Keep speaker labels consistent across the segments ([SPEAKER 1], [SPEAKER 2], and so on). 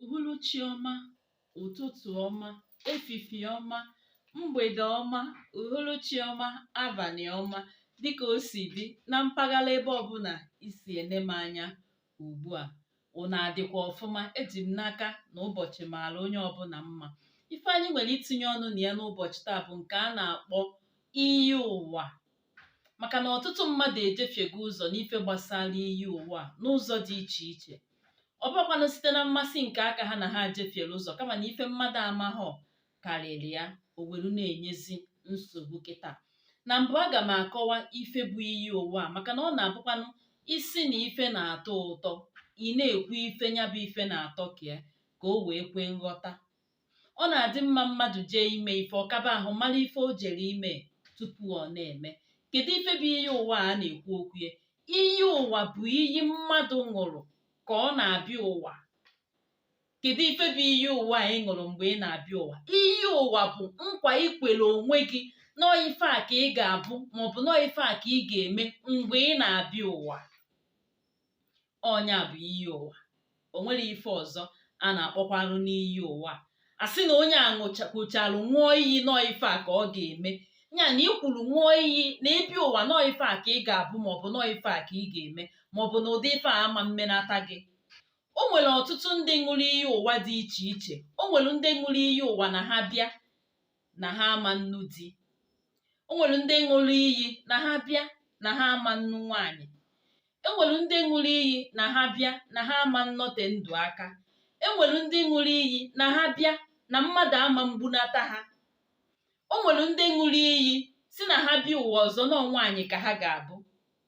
[SPEAKER 1] Uhuruchi ọma, ụtụtụ ọma, efifie ọma, mgbede ọma, uhuruchi ọma, abalị ọma, dịka o si dị na mpaghara ebe ọbụla i si ene m anya ugbu a. Unu adịkwa ọfụma? Eji m n'aka na ụbọchị maara onye ọbụla mma. Ife anyị nwere itinye ọnụ na ya n'ụbọchị taa bụ nke a na-akpọ iyi ụwa. Maka na ọtụtụ mmadụ ejefiego ụzọ n'ife gbasara iyi ụwa a n'ụzọ dị iche iche. Ọ bụrọkwanụ site na mmasị nke aka ha na ha jefiere ụzọ, kama na ife mmadụ amaghọ karịrị ya, o welu na-enyezi nsogbu kịta. Na mbụ, aga m akọwa ife bụ iyi ụwa a, maka na ọ na-abụkwanụ ị sị na ife na-atọ ụtọ, ị na-ekwu ife nya bụ ife na-atọ ka ya, ka o wee kwe nghọta. Ọ na-adị mma mmadụ jee ime ife, ọ kaba ahụ mara ife o jere ime tupu ọ na-eme. Kedu ife bụ iyi ụwa a na-ekwu okwu ya? Iyi ụwa bụ iyi mmadụ ṅụrụ ka ọ na-abịa ụwa. Kedu ife bụ iyi ụwa a ị ṅụrụ mgbe ị na-abịa ụwa? Iyi ụwa bụ nkwa i kwere onwe gị na ọ ife a ka ị ga-abụ, maọbụ na ọ ife a ka ị ga-eme mgbe ị na-abịa ụwa. Ọ nya bụ iyi ụwa. O nwere ife ọzọ a na-akpọkwarụ n'iyi ụwa. A sị na onye a kwuchalụ ṅụọ iyi na ọ ife a ka ọ ga-eme, ya na i kwuru ṅụọ iyi na ị bịa ụwa na ọ ife a ka ị ga-abụ, maọbụ na ọ ife a ka ị ga-eme, maọbụ na ụdị ife a ama mmenata gị. O nwere ọtụtụ ndị ṅụrụ iyi ụwa dị iche iche. O nwere ndị ṅụrụ iyi ụwa na ha bịa na ha ama nnu di. O nwere ndị ṅụrụ iyi na ha bịa na ha ama nnu nwaanyị. E nwere ndị ṅụrụ iyi na ha bịa na ha ama nnọte ndụ aka. E nwere ndị ṅụrụ iyi na ha bịa na mmadụ ama mgbunata ha. O nwere ndị ṅụrụ iyi sị na ha bịa ụwa ọzọ na ọ nwaanyị ka ha ga-abụ.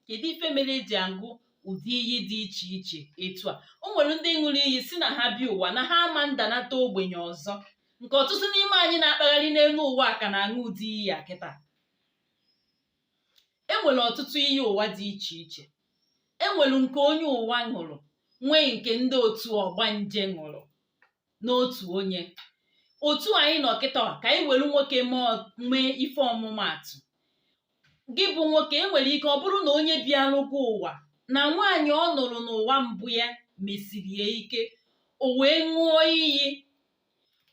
[SPEAKER 1] Kedu ife mere eji aṅụ ụdị iyi dị iche iche etu a? O nwere ndị ṅụrụ iyi sị na ha bịa ụwa na ha ama ndanata ogbenye ọzọ, nke ọtụtụ n'ime anyị na-akpagharị n'elu ụwa a ka na-aṅụ ụdị iyi a kịta. E nwere ọtụtụ iyi ụwa dị iche iche. E nwere nke onye ụwa ṅụrụ, nwee nke ndị otu ọgbanje ṅụrụ n'otu onye. Otu anyị nọ kịta, ka anyị were nwoke mee ife ọmụmaatụ. Gị bụ nwoke, e nwere ike ọ bụrụ na onye bịalụ gị ụwa na nwaanyị ọ nụrụ n'ụwa mbụ ya mesiri ya ike, o wee ṅụọ iyi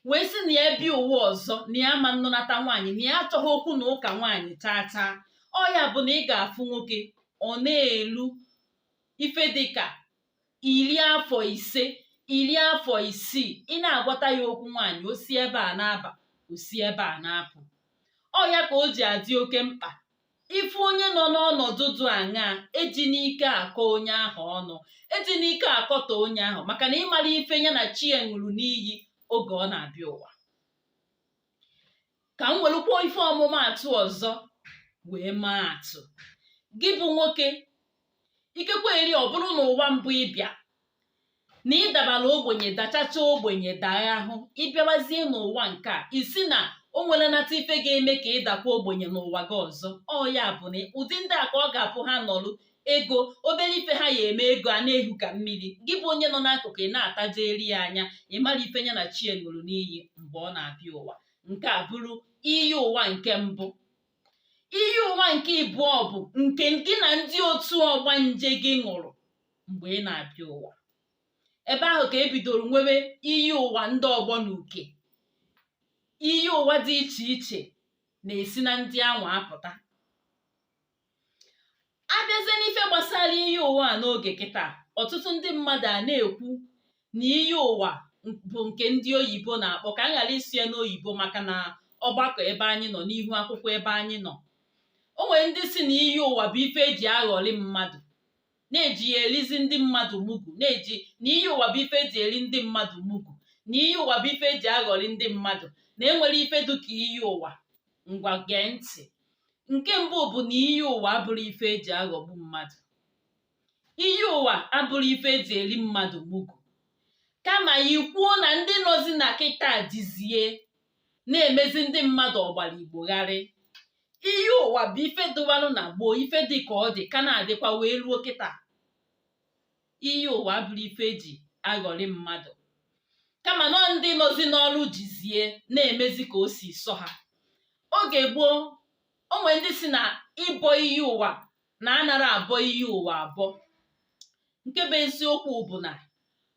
[SPEAKER 1] wee sị na ya bịa ụwa ọzọ na ya ama nnụnata nwaanyị, na ya achọghị okwu na ụka nwaanyị chaa chaa. Ọ ya bụ na ị ga-afụ nwoke, ọ na-elu ife dịka 55, 60, ị na-agwata ya okwu nwaanyị, o si ebe a na-aba, o si ebe a na-apụ. Ọ ya ka o ji adị oke mkpa, ị fụ onye nọ n'ọnọdụ dụ aṅaa, eji n'ike akọ onye ahụ ọnụ, eji n'ike akọtọ onye ahụ, maka na ị marọ ife ya na chi ya ṅụrụ n'iyi oge ọ na-abịa ụwa. Ka m werekwuo ife ọmụmaatụ ọzọ wee maa atụ. Gị bụ nwoke, ikekwe eri ọ bụrụ na ụwa mbụ ị bịa na ị dabara ogbenye, dachacha ogbenye, daa ahụ, ị bịawazie n'ụwa nke a, ị sị na o nwere nata ife ga-eme ka ị dakwa ogbenye n'ụwa gị ọzọ. Ọ ya bụ na ụdị ndị a ka ọ ga-abụ ha nọrụ ego obere ife ha ya eme, ego a na-ehu ka mmiri. Gị bụ onye nọ n'akụkụ, ị na-atajeri ya anya. Ị mara ife ya na chi ṅụrụ n'iyi mgbe ọ na-abịa ụwa. Nke a bụrụ iyi ụwa nke mbụ. Iyi ụwa nke ịbụọ bụ nke gị na ndị otu ọgbanje gị ṅụrụ mgbe ị na-abịa ụwa. Ebe ahụ ka e bidoro nwebe iyi ụwa ndị ọgbọ na uke. Iyi ụwa dị iche iche na-esi na ndị anwa apụta. Abịazie n'ife gbasara iyi ụwa a n'oge kịta, ọtụtụ ndị mmadụ a na-ekwu na iyi ụwa bụ nke ndị oyibo na-akpọ, ka m ghara ịsụ ya n'oyibo maka na ọgbakọ ebe anyị nọ n'ihu akwụkwọ ebe anyị nọ. O nwere ndị sị na iyi ụwa bụ ife eji aghọrị mmadụ, na-eji ya elizi ndị mmadụ mugu, na-eji na iyi ụwa bụ ife eji eri ndị mmadụ mugu, na iyi ụwa bụ ife eji aghọrị ndị mmadụ, na enwere ife dịka iyi ụwa. Ngwa, gee ntị. Nke mbụ bụ na iyi ụwa abụrọ ife eji aghọgbu mmadụ. Iyi ụwa abụrọ ife eji eri mmadụ mugu, kama ikwuo na ndị nọzi na kịta jizie na-emezi ndị mmadụ ọgbara igbogharị. Iyi ụwa bụ ife dịwarụ na gboo, ife dị ka ọ dị ka na-adịkwa wee ruo kịta. Iyi ụwa abụrọ ife eji aghọrị mmadụ, kama nọ ndị nọzi n'ọrụ jizie na-emezi ka o si sọ ha. Oge gboo, o nwere ndị sị na ịbọ iyi ụwa na anara abọ iyi ụwa abọ. Nke bụ eziokwu bụ na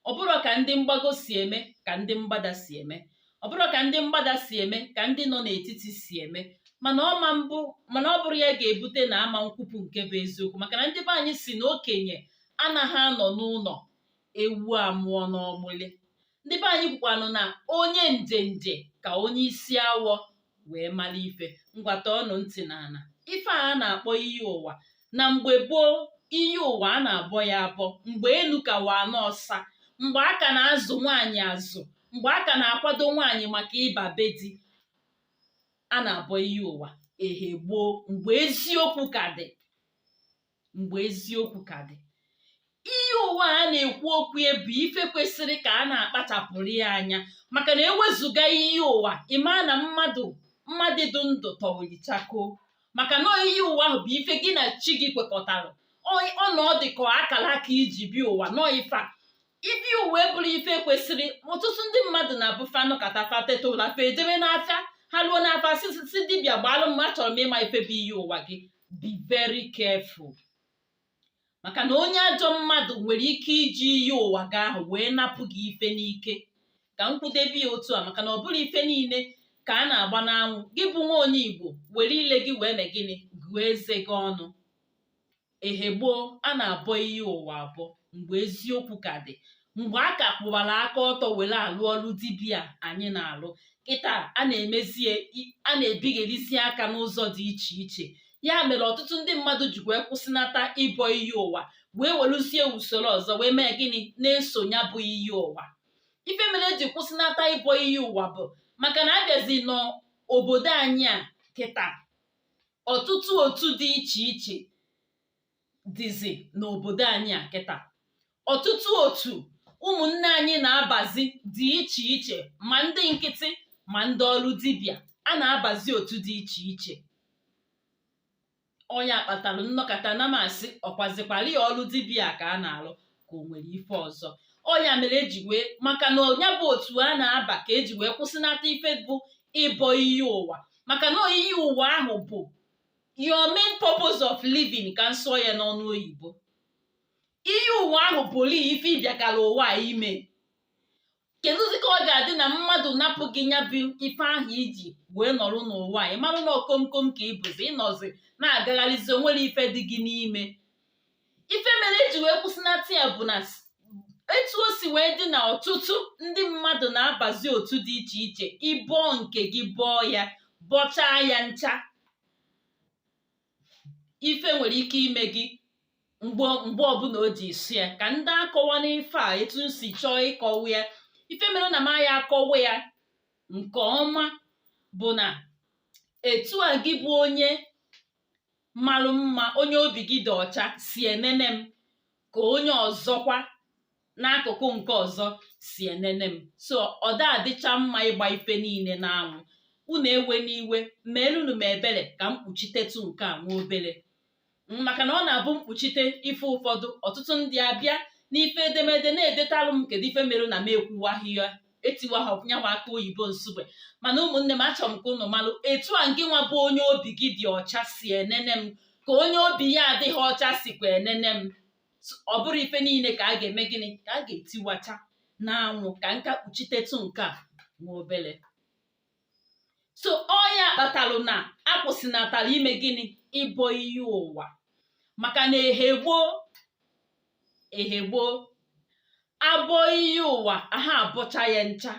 [SPEAKER 1] Ọ bụrọ ka ndị mgbago si eme ka ndị mgbada si eme, ọ bụrọ ka ndị mgbada si eme ka ndị nọ n'etiti si eme. Mana ọma mbụ, mana ọ bụrụ ya ga-ebute na ama nkwupụ nke bụ eziokwu, maka na ndị be anyị si na okenye anaghị anọ n'ụlọ ewu amụọ n'ọgbụlị. Ndị be anyị kwukwanụ na onye njenje ka onye isi awọ wee mara ife. Ngwa, tọọnụ ntị n'ala. Ife a na-akpọ iyi ụwa, na mgbe gboo, iyi ụwa a na-abọ ya abọ mgbe enu ka wa n'ọsa, mgbe a ka na-azụ nwaanyị azụ, mgbe a ka na-akwado nwaanyị maka ịba be di, a na-abọ iyi ụwa ehe gboo, mgbe eziokwu ka dị, mgbe eziokwu ka dị. Iyi ụwa a na-ekwu okwu ya bụ ife kwesịrị ka a na-akpachapụrụ ya anya, maka na ewezụga iyi ụwa, ịma na mmadụ mmadụ dị ndụ tọwụlichakoo, maka na iyi ụwa ahụ bụ ife gị na chi gị kwekọtara. Ọ na ọ dị ka akara aka iji bịa ụwa nọọ. Ife a ibi ụwa eburu ife kwesịrị. Ọtụtụ ndị mmadụ na-abụ fanụkata fa teta ụra, fa ejebe n'afịa. Ha ruo n'afịa, si dibịa, gbaalụ m, achọrọ m ịma ife bụ iyi ụwa gị. Be very careful, maka na onye ajọ mmadụ nwere ike iji iyi ụwa gị ahụ wee napụ gị ife n'ike. Ka m kwudebe ya otu a, maka na ọ bụrụ ife niile ka a na-agba n'anwụ. Gị bụ nwa onye Igbo, were ile gị wee mee gịnị? Gụọ eze gị ọnụ. Ehe gboo, a na-abọ iyi ụwa abọ mgbe eziokwu ka dị, mgbe a ka kwụwara aka ọtọ were alụ ọrụ dibịa anyị na-alụ. Kịta a na-emezie, a na-ebigherisi aka n'ụzọ dị iche iche. Ya mere ọtụtụ ndị mmadụ ji wee kwụsịnata ịbọ iyi ụwa, wee weluzie usoro ọzọ wee mee gịnị? Na-eso ya bụ iyi ụwa. Ife mere eji kwụsịnata ịbọ iyi ụwa bụ maka na abịazi n'obodo anyị a kịta, ọtụtụ otu dị iche iche dịzi n'obodo anyị a kịta. Ọtụtụ otu ụmụnne anyị na-abazi dị iche iche, ma ndị nkịtị ma ndị ọrụ dibịa, a na-abazi otu dị iche iche. Onye kpatara nnọkọta na masị ọkwazikwara ya ọrụ dibịa ka a na-alụ, ka o nwere ife ọzọ. Ọ ya mere eji wee, maka na ya bụ otu a na-aba, ka eji wee kwụsịnata ife bụ ịbọ iyi ụwa, maka na iyi ụwa ahụ bụ your main purpose of living. Ka nsụọ ya n'ọnụ oyibo, iyi ụwa ahụ bụrụ ife ịbịakara ụwa a ime. Kedụzi ka ọ ga-adị na mmadụ napụ gị ya bụ ife ahụ iji wee nọrọ n'ụwa a? Ị marụ na okomkom ka ịbụzi, ịnọzi na-agagharịzi, onwere ife dị gị n'ime. Ife mere eji wee kwụsịnata ya bụ na etu o si wee dị na ọtụtụ ndị mmadụ na-abazi otu dị iche iche. Ịbọọ nke gị, bọọ ya, bọchaa ya ncha, ife nwere ike ime gị mgbe mgbe ọbụla o ji si ya. Ka ndị akọwa n'ife a etu m si chọọ ịkọwa ya. Ife mere na m ya akọwa ya nke ọma bụ na etu a gị bụ onye malụ mma, onye obi gị dị ọcha si enene m, ka onye ọzọkwa n'akụkụ nke ọzọ si enene m. So ọ da adịcha mma ịgba ife niile n'anwụ. Unu ewe n'iwe, meelunu m ebere ka m kpuchitetụ nke a nwa obere, maka na ọ na-abụ mkpuchite ife ụfọdụ, ọtụtụ ndị abịa n'ife edemede na-edetalụ m kedu ife mere na m ekwuwaghị ya, etiwaghị nyanwa aka oyibo nsugbe. Mana ụmụnne m, achọrọ m ka unu malụ etu a ngị nwa bụ onye obi gị dị ọcha si enene m, ka onye obi ya adịghị ọcha sikwa enene m. Ọ bụrụ ife niile ka a ga-eme gịnị, ka a ga-etiwacha n'anwụ, ka nka kpuchitetụ nke a nwa obere. So ọya kpatalụ na akwụsịnatara ime gịnị? Ịbọ iyi ụwa, maka na ehe gboo, ehe gboo, abọ iyi ụwa aha, abọcha ya ncha.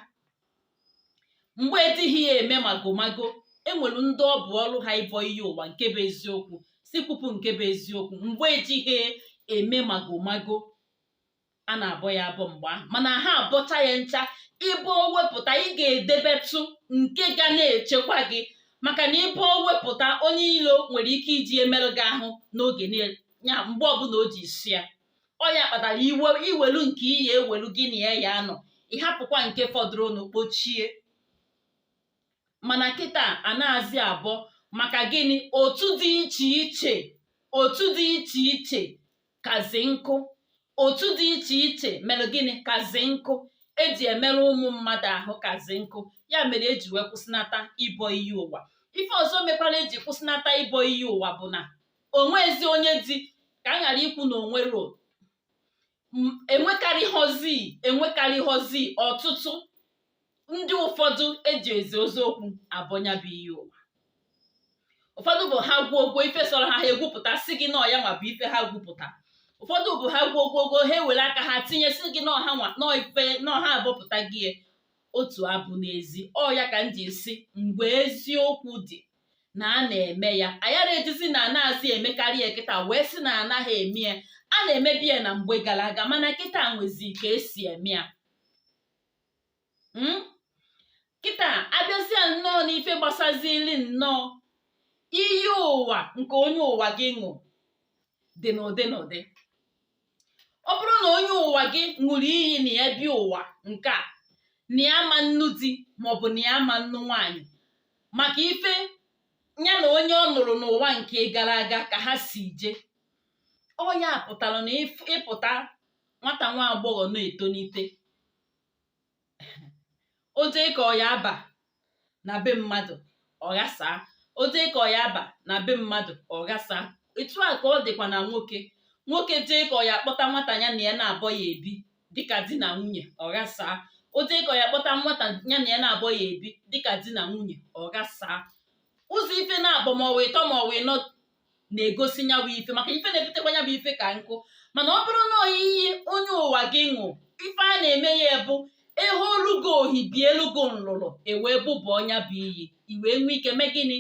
[SPEAKER 1] Mgbe edighị ya eme magomago, enwere ndị ọ bụ ọrụ ha ịbọ iyi ụwa. Nke bụ eziokwu, si kwupụ nke bụ eziokwu, mgbe ejighị eme magomago, a na-abọ ya abọ mgbe ahụ, mana ha abọcha ya ncha. Ịbọ wepụta, ị ga-edebetụ nke ga na-echekwa gị, maka na ịbọ wepụta, onye ilo nwere ike iji emerụ gị ahụ n'oge ya, mgbe ọbụla o ji si ya. Ọ ya kpatara iwe iwelu nke iyi ewelu gị na ya ya anọ, ịhapụkwa nke fọdụrụnụ kpochie. Mana kịta a na-azị abọ maka gịnị? Otu dị iche iche, otu dị iche iche kazi nkụ, otu dị iche iche mere gịnị? Kazi nkụ eji emerụ ụmụ mmadụ ahụ, kazi nkụ. Ya mere eji wee kwụsịnata ịbọ iyi ụwa. Ife ọzọ mekwara eji kwụsịnata ịbọ iyi ụwa bụ na onwezi onye dị ka m ghara ikwu na onwero. Enwekarịghọzi ọtụtụ ndị ụfọdụ eji ezi oziokwu abọ nya bụ iyi ụwa. Ụfọdụ bụ ha gwuo ogwo ife sọrọ ha, ha egwupụta sị gị na ọ ya nwa bụ ife ha gwupụta. Ụfọdụ bụ ha gwuo ogwogo, ha ewere aka ha tinye sị gị na ọ ha nwa nọọ ife nọọ ha abọpụta gị otu abụ n'ezi. Ọ ya ka m ji sị mgbe eziokwu dị na a na-eme ya, ayara ejizi na anaghịzi emekarị ya kịta wee sị na anaghị eme ya. A na-emebi ya na mgbe gara aga, mana kịta nwezi ka esi eme ya. Kịta abịazịa nnọọ n'ife gbasazili nnọọ iyi ụwa nke onye ụwa gị ṅụ dị n'ụdị n'ụdị. Ọ bụrụ na onye ụwa gị ṅụrụ iyi na ya bịa ụwa nke a na ya ama nnu di maọbụ na ya ama nnu nwaanyị maka ife ya na onye ọ nụrụ n'ụwa nke gara aga ka ha si je, ọ ya pụtara na ịpụta nwata nwa agbọghọ na-etonite, o jee ka ọ ya aba na be mmadụ, ọ ghasaa. O jee ka ọ ya aba na be mmadụ, ọ ghasaa. Etu a ka ọ dịkwa na nwoke. Nwoke jee ka ọ ya akpọta nwata ya na ya na-abọ ya ebi dịka di na nwunye, ọ ghasaa. O jee ka ọ ya akpọta nwata ya na ya na-abọ ya ebi dịka di na nwunye, ọ ghasaa. Ụzọ ife na-abọ ma ọ wụ ịtọ ma ọ wụ ịnọ na-egosi nya bụ ife, maka ife na-ebutekwa nya bụ ife ka nkụ. Mana ọ bụrụ na iyi onye ụwa gị ṅụ, ife a na-eme ya bụ eholugo ohi bielugo nlụlụ, ewee bụbọ nya bụ iyi, i wee nwee ike mee gịnị?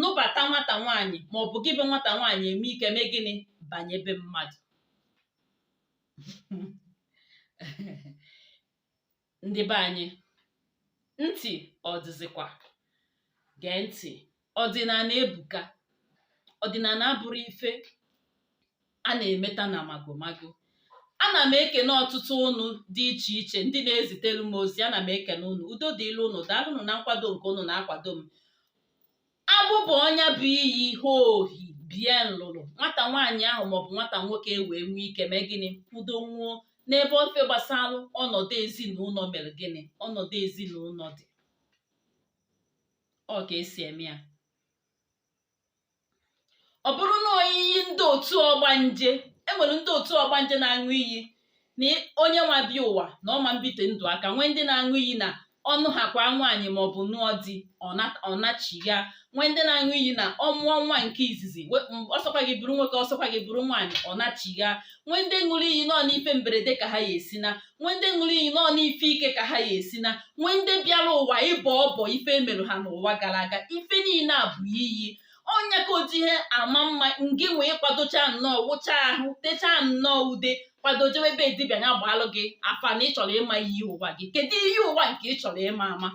[SPEAKER 1] Nụbata nwata nwaanyị, maọbụ gị bụ nwata nwaanyị eme ike mee gịnị? Banye be mmadụ. Ndị be anyị, ntị ọ dịzikwa? Gee ntị. Ọdịnala ebuka. Ọdịnala abụrọ ife a na-emeta na magomago. Ana m ekene ọtụtụ unu dị iche iche ndị na-ezitelu m ozi. Ana m ekene unu. Udo dịịlụ unu. Daalụnụ na nkwado nke unu na-akwado m. Abụbọ nya bụ iyi ohi bie nlụlụ, nwata nwaanyị ahụ maọbụ nwata nwoke wee nwee ike mee gịnị? Kwudo nwuo n'ebe ife gbasara ọnọdụ ezinụlọ mere gịnị? Ọnọdụ ezinụlọ dị ọ ka esi eme ya. Ọ bụrụ na iyi ndị otu ọgbanje, enwere ndị otu ọgbanje na-aṅụ iyi na onye nwa bịa ụwa na ọ ma mbite ndụ aka. Nwee ndị na-aṅụ iyi na ọnụ ha kwa nwaanyị maọbụ nụọ di, ọ nachigha. Nwee ndị na-aṅụ iyi na ọ mụọ nwa nke izizi, ọsọkwa gị bụrụ nwoke, ọsọkwa gị bụrụ nwaanyị, ọ nachigha. Nwee ndị ṅụrụ iyi nọ n'ife mberede ka ha ya esi na. Nwee ndị ṅụrụ iyi nọ n'ife ike ka ha ya esi na. Nwee ndị bịara ụwa ịbọ ọbọ ife emerụ ha n'ụwa gara aga. Ife niile a bụ iyi. Ọ nya ka o ji ihe ama mma ngị wee kwadocha nnọọ, wụcha ahụ, techaa nnọọ ude, kwado jewe ebe dibịa ya gbaalụ gị afa na ị chọrọ ịma iyi ụwa gị. Kedu iyi ụwa nke ị chọrọ ịma ama?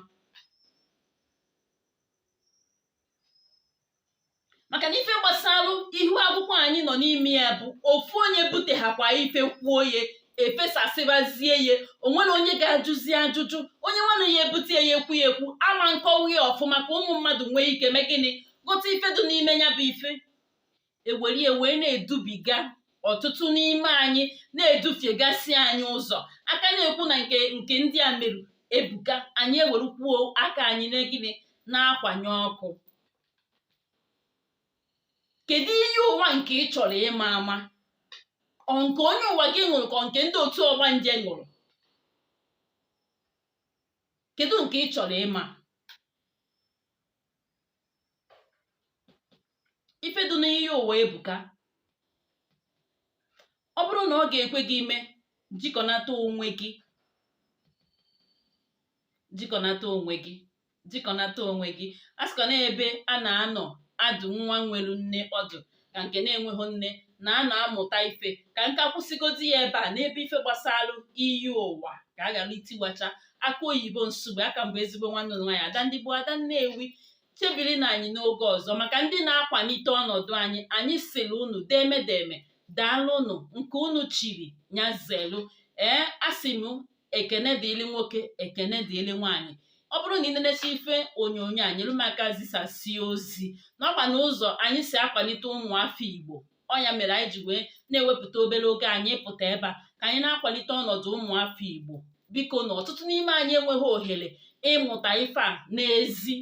[SPEAKER 1] Maka na ife gbasara ihu akwụkwọ anyị nọ n'ime ya bụ ofu onye buteghakwa ife kwuo ya, efesasịbazie ya, o nwere onye ga-ajụzi ajụjụ. Onye nwanne ya ebute ya ekwu ya ekwu ama nkọwa ya ọfụma ka ụmụ mmadụ nwee ike mee gịnị? Ghọta ife dị n'ime ya bụ ife. Ewere ya wee na-edubiga ọtụtụ n'ime anyị, na-edufiegasị anyị ụzọ. Aka na-ekwu na nke ndị a merụ ebuka, anyị ewerekwuo aka anyị na gịnị? Na-akwanye ọkụ. Kedu iyi ụwa nke ị chọrọ ịma ama? Ọ nke onye ụwa gị ṅụrụ ka ọ nke ndị otu ọgbanje ṅụrụ? Kedu nke ị chọrọ ịma? Ife dị n'iyi ụwa ebuka. Ọ bụrụ na ọ ga-ekwe gị ime, jikọnata onwe gị, jikọnata onwe gị, jikọnata onwe gị. A sịkwa na ebe a na-anọ adụ nwa nwere nne ọdụ ka nke na-enweghị nne na a na-amụta ife. Ka nka kwụsịgodi ya ebe a n'ebe ife gbasara iyi ụwa, ka a ghara itiwacha aka oyibo nsugbe aka. Mbụ ezigbo nwanne ụnụ nwaanyị, Ada ndị gboo, Ada Nnewi. Chebiri na anyị n'oge ọzọ. Maka ndị na-akwalite ọnọdụ anyị, anyị sịrị unu demedeme, daalụnụ. Nke unu chiri nya zelu. Ee, asị m ekene dịịlị nwoke, ekene dịịlị nwaanyị. Ọ bụrụ na ị nenecha ife onyonyo a, nyere m aka zisasie ozi n'ọkwa na ụzọ anyị si akwalite ụmụafọ Igbo. Ọ ya mere anyị ji wee na-ewepụta obere oge anyị pụta ebe a ka anyị na-akwalite ọnọdụ ụmụafọ Igbo. Biko, na ọtụtụ n'ime anyị enweghị ohere ịmụta ife a n'ezi.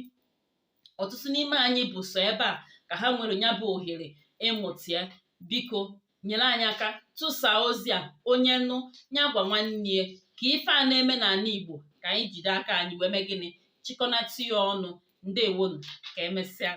[SPEAKER 1] Ọtụtụ n'ime anyị bụ sọ ebe a ka ha nwere ya bụ ohere ịmụta ya. Biko. Nyere anyị aka tụsaa ozi a. Onye nụ ya gwa nwanne ya, ka ife a na-eme n'ala Igbo, ka anyị jide aka anyị wee mee gịnị? Chịkọnata ya ọnụ. Ndewonu, ka emesịa.